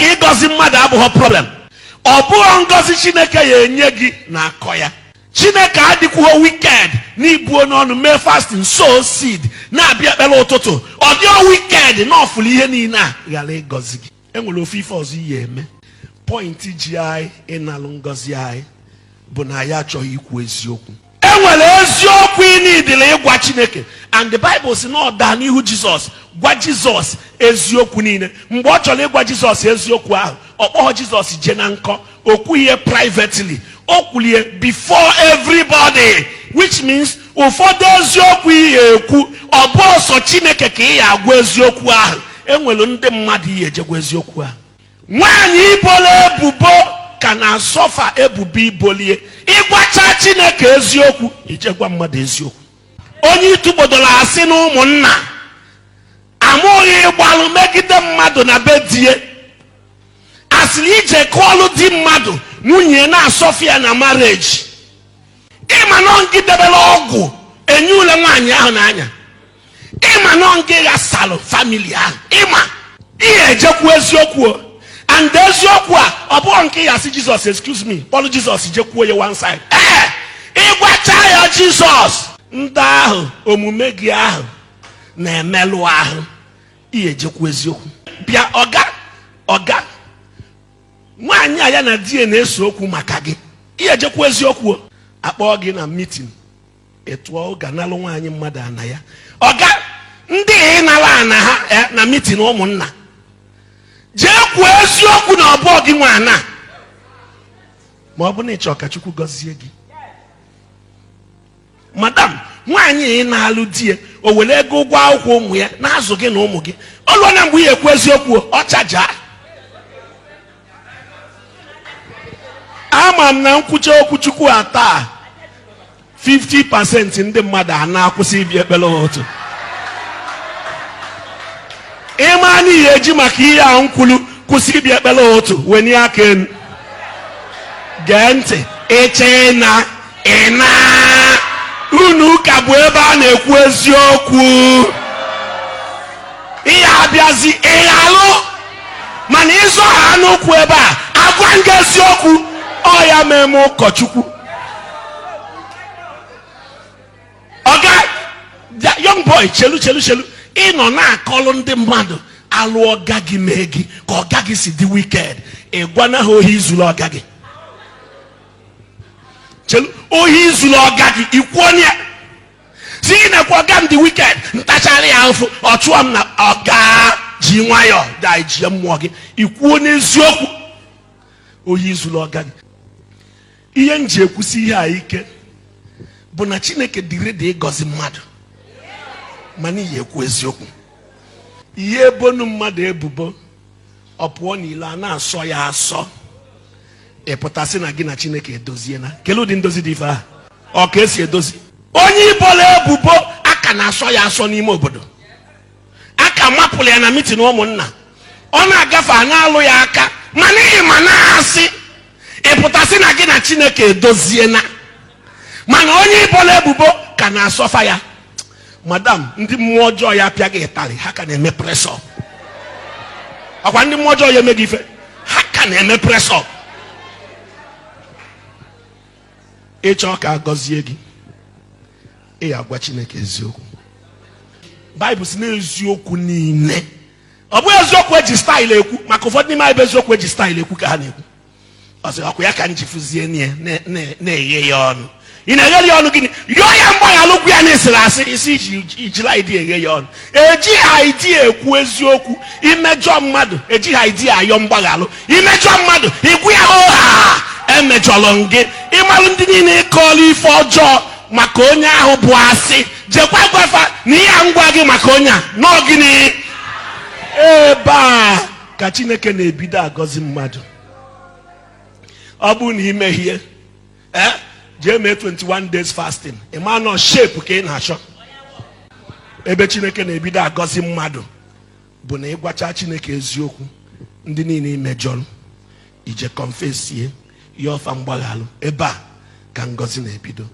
Chineke ịgọzi mmadụ abụghị problem. Ọ bụghị ngọzi Chineke ya enye gị na akọ ya. Chineke adịkwuo wicked n'ibuo n'ọnụ mee fasting, sow seed, na-abịa ekpere ụtụtụ. Ọ dịọ wicked na ọfụlụ ihe niile a ghara ịgọzi gị. Enwere ofe ife ọzọ ihe eme point ji anyị ịnalụ ngọzi anyị bụ na anyị achọghị ikwu eziokwu. Enwere eziokwu ị niidili ịgwa Chineke, and the Bible si na ọ daa n'ihu Jizọs gwa Jizọs eziokwu niile. Mgbe ọ chọrọ ịgwa Jizọs eziokwu ahụ, ọ kpọghọ Jizọs jee na nkọ, o kwughie privately, o kwulie before everybody, which means ụfọdụ eziokwu ihe ekwu, ọ bụ ọsọ Chineke ka ị ya agwa eziokwu ahụ. Enwere ndị mmadụ ihe ejegwa eziokwu ahụ. Nwaanyị ibola ebubo ka na-asọfa ebubo ibolie. Ịgwacha Chineke eziokwu, ijegwa mmadụ eziokwu. Onye ịtụgbodoro asị na ụmụnna amụghị ịgbalụ megide mmadụ na be die, asịrị ije kụọlụ di mmadụ, nwunye na-asọfịa na marriage. Ịma nọ ngị debere ọgwụ enye ule nwaanyị ahụ n'anya, ịma nọ ngị ghasalụ family ahụ. Ịma ihe ejekwu eziokwu o. And eziokwu a, ọ bụghị nke ya sị, "Jizọs, excuse me," kpọrọ Jizọs jekwuo ya one side. Ee, ịgwacha ya Jizọs, ndị ahụ omume gị ahụ na-emelụ ahụ, ihe ejekwu eziokwu. Bịa, ọga, ọga nwaanyị a ya na di ya na-ese okwu maka gị, ihe ejekwu eziokwu o. Akpọọ gị na meeting, ịtụọ ụga nalụ nwaanyị mmadụ ana ya. Ọga, ndị ị nara ana ha na meeting ụmụnna, jee kwuo eziokwu na ọbụọ gị nwe ana, ma ọ bụ na ịchọ ka Chukwu gọzie gị. Madam, nwaanyị ị na-alụ di ya, o were ego ụgwọ akwụkwọ ụmụ ya na-azụ gị na ụmụ gị. O luo na mgbe ị ekwu eziokwu, ọ chaja. Ama m na nkwucha okwu Chukwu a taa, 50% ndị mmadụ a na-akwụsị ịbịa ekpere ụtụ. Ịma na ihe eji maka ihe a nkwulu kwụsị ịbịa ekpere ụtụ, wenye aka elu. Gee ntị, ịche na ị na unu ụka bụ ebe a na-ekwu eziokwu. Ihe abịazi ịghalụ, mana ịzọ ha n'ụkwụ ebe a agwa nga eziokwu, ọ ya meme ụkọchukwu. Ọga, young boy, chelu chelu chelu. Ị nọ na-akọlụ ndị mmadụ alụ ọga gị mee gị ka ọga gị si dị wicked. Ị gwana ha ohi izuru ọga gị. Chelu, ohi izuru ọga gị, ikwuo ya si ị na-ekwu ọga m dị wicked, ntachara ya ahụfụ, ọ chụọ m na ọga ji nwayọọ da jie mmụọ gị. Ikwuo n'eziokwu ohi izuru ọga gị. Ihe m ji ekwusi ihe a ike bụ na Chineke dịrị dị ịgọzi mmadụ, mana ihe ekwu eziokwu. Ihe ebonu mmadụ ebubo, ọ pụọ n'ile a na-asọ ya asọ, ị pụtasị na gị na Chineke edoziena. Kelee ụdị ndozi dị ife ahụ? Ọ ka esi edozi onye ibola ebubo aka na-asọ ya asọ n'ime obodo, aka mapụrụ ya na meeting ụmụnna, ọ na-agafe a na-alụ ya aka, mana ị ma na-asị, ị pụtasị na gị na Chineke edoziena, mana onye ibola ebubo ka na-asọfa ya. Madam, ndị mmụọ ọjọọ ya apịa gị ịtarị, ha ka na-eme press up. Ọkwa ndị mmụọ ọjọọ ya eme gị ife, ha ka na-eme press up. Ịchọ ka a gọzie gị, ị agwa Chineke eziokwu. Baịbụl si n'eziokwu niile. Ọ bụghị eziokwu eji style ekwu, maka ụfọdụ n'ime anyị bụ eziokwu eji style ekwu ka ha na-ekwu. Ọ sị ọkwa ya ka m ji fụzie na-eghe ya ọnụ. Ị na-eghere ya ọnụ gịnị? Yọọ ya mgbaghara, ụkwụ ya na-esiri asị isi ijiri ID eghe ya ọnụ. Ejighị ID ekwu eziokwu. Imejọ mmadụ, ejighị ID ayọ mgbaghalụ. Imejọ mmadụ, ikwu ya ha emejọrọ m gị. Ịmalụ ndị niile ịkọọla ife ọjọọ maka onye ahụ bụ asị, jekwa gwafa na ihe ngwa gị maka onye a nọọ gịnị. Ebe a ka Chineke na-ebido agọzi mmadụ. Ọ bụrụ na imehie, jee mee 21 days fasting, ịma nọ shape ka ị na-achọ. Ebe Chineke na-ebido agọzi mmadụ bụ na ịgwacha Chineke eziokwu ndị niile imejọrọ, ije confessie ya, ọfa mgbaghalụ. Ebe a ka ngọzi na-ebido.